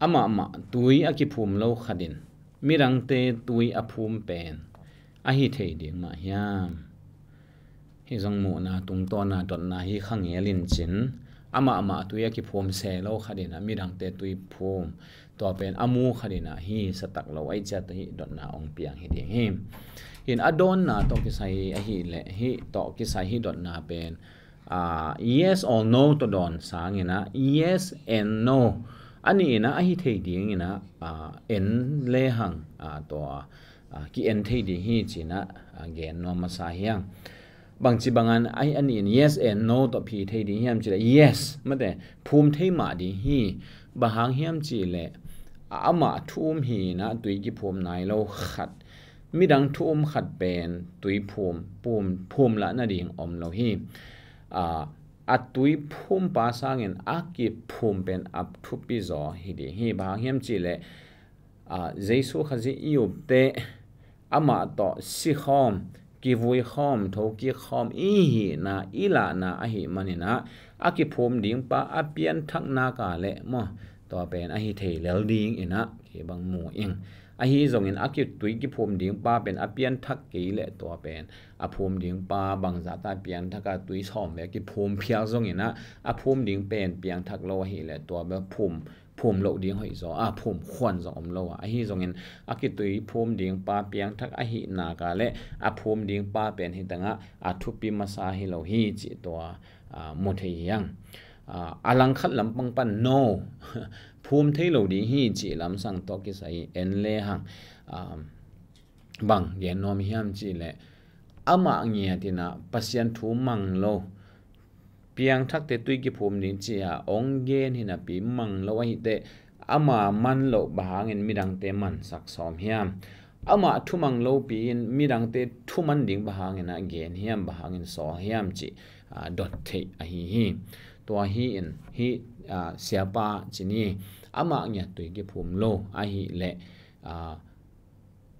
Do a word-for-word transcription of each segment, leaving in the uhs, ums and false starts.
Amahmah tui a kiphum lo khat in midangte tui a phum pen a hi thei ding mah hiam? Hih zong muhna, tungtawna, dotna hi kha ngel in cin, amahmah tui a kiphum se lo khat in ah midangte tui phum, tua pen a mu khat in ah hi sa tak lo, ahih ciangin hih dotna ong piang hi ding hi. Hih a dawnna tawh kisai ahih leh, hih tawh kisai hih dotna pen, ah, yes or no tawh dawn sangin ah, yes and no. A nih in ah a hi thei ding in ah, ah, en le hang, ah, tua, ah, ki-en thei ding hi ci-in ah, ah, gen nuam masa hi hang. Bangci bangin a, a nih in yes and no tawh phi thei ding hiam cih leh, yes, mate, phum thei mah ding hi. Bang hang hiam cih leh, ah, amah thu um hi in ah tui kiphum nai lo khat, midang thu um khat pen tui phum, phum, phum lah nading om lo hi. Ah, a tui phumpa sangin a kiphum pen a thupi zaw hi ding hi. Bang hang hiam cih leh, ah, Jesu Khazih i upteh, amah tawh si khawm, kivui khawm, thokik khawm i hihna, i lahna ahih manin ah, a kiphum dingpa a pianthak nak leh maw, tua pen a hi thei lel ding in ah kibang mu ing. Ahi zongin a ki, tui kiphum dingpa pen a pianthak kei leh tua pen a phum dingpa bangzah ta pianthak a, tui sawm bek kiphum phial zongin ah, a phum ding pen piangthak lo ahih leh tua bel phum, phum loh ding hoih zaw, a phum khuan zong om lo a. Ahi zongin a ki, tui phum dingpa piangthak ahih nak leh a phum dingpa pen hi teng ah a thupi masa hi lo hi cih tua, ah, mu thei hi hang. Ah, a langkhat lampang pan no, phum thei lo ding hi cih lamsang tawh kisai en le hang, ah, bang gen nuam hiam cih leh, amah ngiat in ah Pasian thu mang lo, piangthakte tui kiphum ding ci-a ong gen hi napi mang lo ahih teh, ama man loh bang hangin midangte mansak sawm hiam? Amah thu mang lopi in midangte thu man ding bang hangin ah gen hiam, bang hangin sawl hiam cih, ah, dot theih ahi hi. Tua hi in hih, ah, siapa ci ni, amah ngiat tui kiphum lo ahih leh, ah,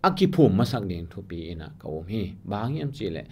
a kiphum masak ding thupi in ah ka um hi. Bang hang hiam cih leh,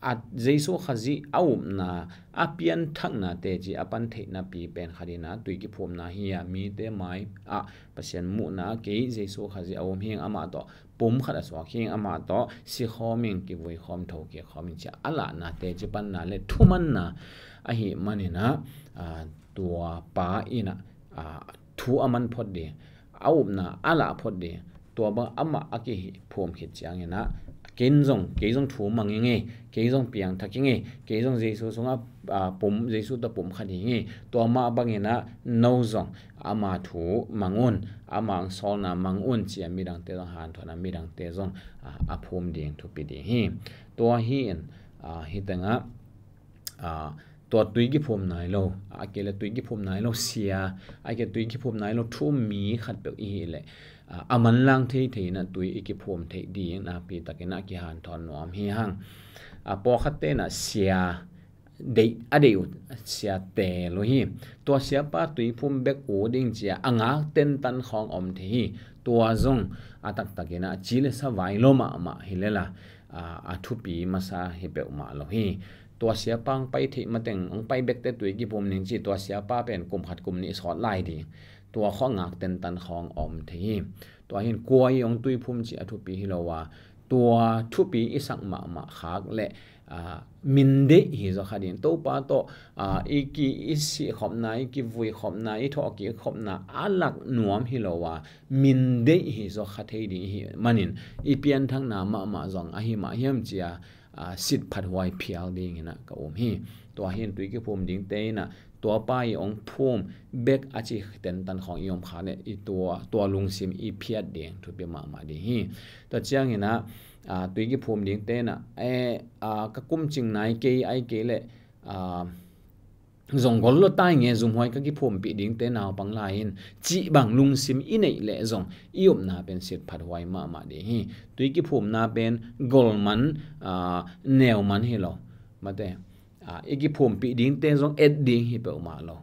a Jesu Khazih a upna, a pianthakna teci a pan theihnapi pen khat in ah tui kiphumna hi a, mite mai ah Pasian muhna ah kei Jesu Khazih a um hi ing, amah tawh pum khat a suak hi ing, amah tawh si khawm ing, kivui khawm, thokik khawm ing ci-a a lahna teci panna leh thumanna ahih manin ah, ah, tua pa in ah, ah, thu a man phot ding, a upna a lah phot ding, tua bang amah a kiphum khit ciangin ah, kei zong, kei zong thu mang ing e, kei zong piangthak ing e, kei zong Jesu sungah, ah, pum, Jesu tawh pum khat hi ing e, tua mah bangin ah no zong ama thu mang un, ama ang sawlna mang un ci-a midangte zong hanthawn a, midangte zong, ah, a phum ding thupi ding hi. Tua hi in, ah, hi teng ah, ah, tua tui kiphum nai lo, a kei leh tui kiphum nai lo sia, a kei tui kiphum nai lo thu mi khat peuh i hih leh, ah, a manlang thei thei in ah tui i kiphum theih ding nakpi takin ah kihanthawn nuam hi hang. Ah, pawlkhatte in ah sia deih, a deih uh sia teel uh hi. Tua siapa tui phum bek uh ding ci-a a ngak tentan khawng om thei hi. Tua zong a taktak in ah ci leh sa vai lo mahmah hi lel a, ah, a thupi masa hi peuhmah lo hi. Tua siapa hong pai theih mateng, hong pai bekte tui kiphum ning ci, tua siapa pen kum khat kum nih sawt lai ding, tua khawng ngak tentan khawng om thei hi. Tua hi in kua i hong tui phum cih a thupi hi lo a, tua thupi i sak mahmah khak leh, ah, min deih hi zaw kha ding. Topa tawh, ah, i ki, i sih khopna, i kivui khopna, i thawhkik khopna a lak nuam hi lo a, min deih hi zaw kha thei ding i hih manin, i pianthakna mahmah zong ahi mah hiam ci-a, ah, sit phathuai phial ding in ah ka um hi. Tua hi in tui kiphum dingte in ah, tua pa i hong phum bek a ci tentan khawng i om khak leh, i tua, tua lungsim i phiat ding thupi mahmah ding hi. Tua ciangin ah, ah, tui kiphum dingte in ah, eh, ah, ka kum cing nai kei, ahih kei leh, ah, zong gol lo ta ing e, zumhuai ka kiphumpih dingte naupang lai in, cih bang lungsim i neih leh zong i upna pen sit phathuai mahmah ding hi. Tui kiphumna pen gol man, ah, neu man hi lo. Mate, ah, i kiphumpih dingte zong et ding hi peuhmah lo.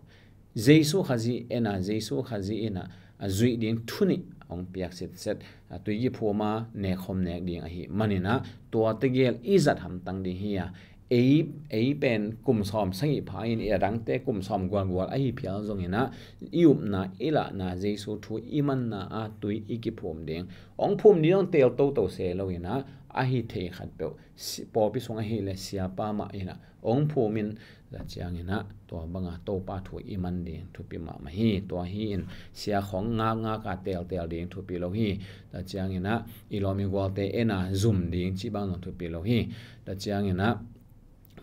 Jesu Khazih en a, Jesu Khazih in ah, a zuih ding thu nih hong piak sitset, ah, tui kiphum a nek khawm nek ding ahih manin ah, tua tegel i zat hamtang ding hi a, ei, ei pen kum sawm sagih pha in, i adangte kum sawm gualgual ahi phial zongin ah, i upna, i lahna, Jesu thu i manna ah tui i kiphum ding. Ong phum ding zong teel toto se lo in ah, ahi thei khatpeuh, si-, pawlpi sung ahih leh siapa mah in ah ong phum in, tua ciangin ah tua banga Topa thu i man ding thupi mahmah hi. Tua hi in sia khong ngakngak a teelteel ding thupi lo hi. Tua ciangin ah i lawm i gualte en a zum ding cih bang zong thupi lo hi. Tua ciangin ah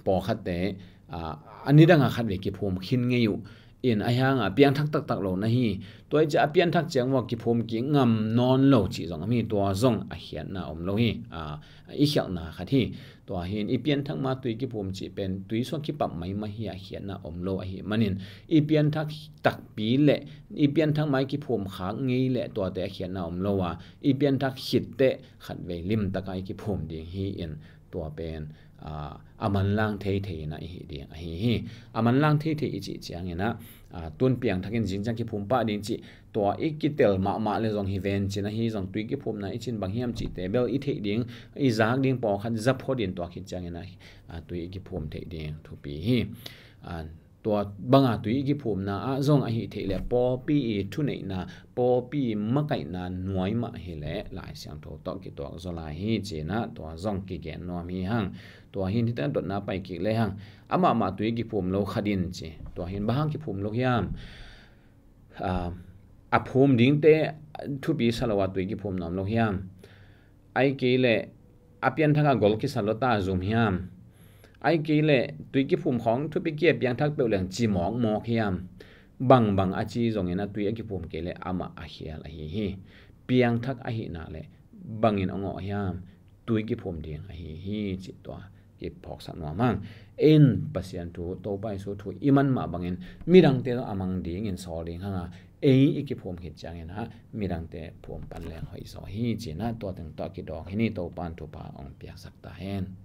pawlkhatte, a, a nidang a khatvei kiphum khin ngei uh in, ahi hang a piangthak taktak lo na hi. Tua hi ciah a pianthak ciang ua kiphum kik ngam nawn lo cih zong om hi. Tua zong a khiatna om lo hi. A, i khialhna khat hi. Tua hi in i pianthak ma tui kiphum cih pen tui sung kipap maimai hi a, khiatna om lo ahih manin, i pianthak takpi leh i pianthak ma i kiphum khak ngei leh tuate a khiatna om lo a, i pianthak khit teh khatvei limtak a i kiphum ding hi in, tua pen, a, a manlang theithei in ah i hih ding ahi hi. A manlang theithei i cih ciangin ah, a, tun piangthak in zing ciang kiphum pah ding cih, tua i kitel mahmah leh zong hi ven cin ahi zong, tui kiphumna i cin bang hiam cihte bel i theih ding, i zak ding pawlkhat za phot in, tua khit ciangin ah, a, tui i kiphum theih ding thupi hi. A, tua banga tui i kiphumna ah zong ahi thei leh pawlpi i thuneihna, pawlpi i makaihna nuai mah hi leh Lai Siangtho tawh kituak zaw lai hi cin ah, tua zong kigen nuam hi hang. Tua hi in hita dotna pai kik le hang. Amahmah tui kiphum lo khat in ci. Tua hi in bang hang kiphum lo hiam? A, a phum dingte thupi sa lo a tui kiphum nuam lo hiam? Ahih kei leh a pianthak a gol kisa lo ta zum hiam? Ahih kei leh tui kiphum khawng thupi kei a, piangthak peuh leng ci mawkmawk hiam? Bangbang a ci zongin ah tui a kiphum kei leh amah a khial ahi hi. Piangthak ahihna leh bangin a ngawh hiam? Tui kiphum ding ahi hi cih tua kiphawksak nuam hang. In Pasian thu, Topa Jesu thu i man mah bangin midangte zong a mang dingin sawl ding hang a, ei i kiphum khit ciangin ah midangte phum pan leng hoih zaw hi cin ah, tua teng tawh kidawk hi ni. Topa in thupha ong piaksak ta hen.